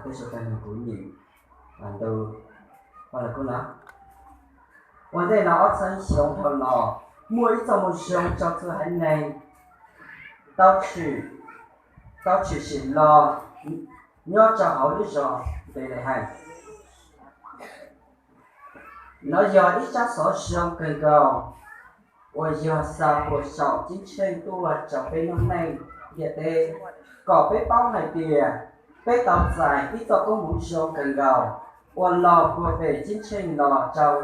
Kuv nyeem ntu, ua ntej no ob txhiab xyoo dhau los, muaj ib txoj moo zoo rau txhua haiv neeg tau tshwm, tau tshwm sim los nyob rau hauv lub zos Npelehees. Nov yog ib tsab xov zoo kawg nkaus uas yog xa puas saum ceeb tsheej tuaj rau peb noob neej ntiaj teb, kom peb paub hais tias peb tau txais ib txoj koob hmoov zoo kawg nkaus uas los puag pem ceeb tsheej los rau,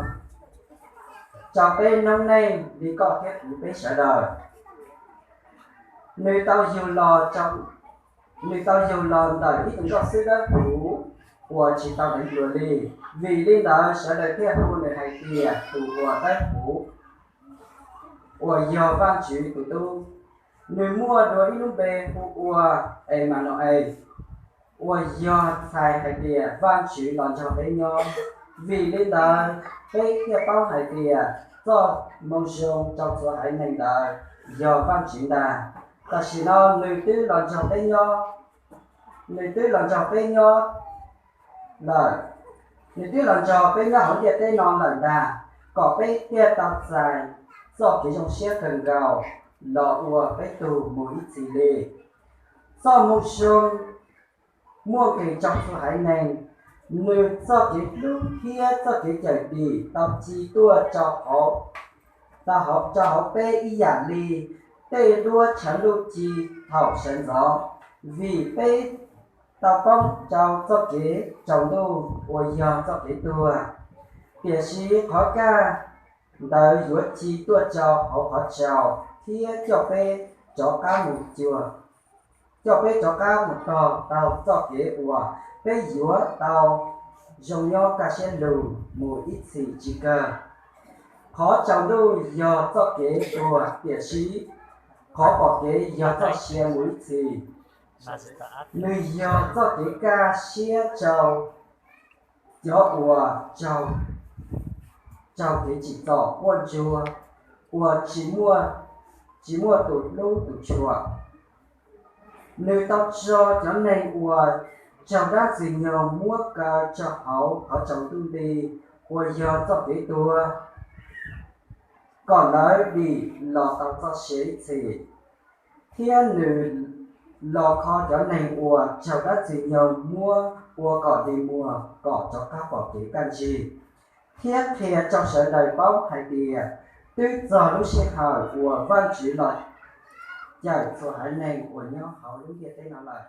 rau peb noob neej li koj thiab kuv peb sawv daws. Nws tau yug los, nws tau yug los ntawm ib tug nkauj xwb dawb huv uas tsis tau deev npluas li. Vim li ntawd sawv daws thiaj hu nws hais tias tus uas dawb huv, uas yog Vajtswv tus Tub. Nws muaj dua ib lub npe hu ua Emanaues, uas yog txhais hais tias Vajtswv los nrog peb nyob. Vim li ntawd peb thiaj paub hais tias txoj moo zoo rau txhua haiv neeg ntawd yog Vajtswv ntag. Tam sim no nws twb los nrog peb nyob, nws twb los nrog peb nyob lawm, nws twb los nrog peb nyob hauv ntiaj teb no lawm ntag, kom peb thiaj tau txais txoj kev zoo siab kawg nkaus los ua peb tug mus ib txhis li. Txoj moo zoo muaj nqis rau txhua haiv neeg, nws txoj kev hlub thiab txoj kev cawm dim tau ci tuaj rau hauv, tau hauv, rau hauv peb ib yam li tej duab tshav ntuj ci thaum sawv ntxov, vim peb tau poob rau txoj kev tsaus ntuj uas yog txoj kev tuag. Tiam sis qhov kaj ntawd yuav ci tuaj rau hauv qhov tsaus thiab coj peb rov qab mus cuag, coj peb rov qab mus tog tau txoj kev uas peb yuav tau zoo nyob kaj siab lug mus ib txhis tsis kawg. Qhov tsaus ntuj yog txoj kev tuag, tiam sis qhov pom kev yog txoj sia mus ib txhis. Nws yog txoj kev kaj siab rau cov uas raug kev tsim txom quaj ntsuag, uas tsis muaj, tsis muaj tus hlub tus tshua. Nws tau tso cov neeg uas raug dab ntxwg nyoog muab kaw rau hauv qhov tsaus ntuj nti uas yog txoj kev tuag, kom lawv dim los tau txoj sia ib txhis. Thiab nws los kho cov neeg uas raug dab ntxwg nyoog muab ua kom dig muag kom rov qab pom kev kaj ntsig, thiab qhia rau sawv daws paub hais tias twb txog lub sij hawm uas Vajtswv los cawm txhua haiv neeg uas nyob hauv lub ntiaj teb no lawm.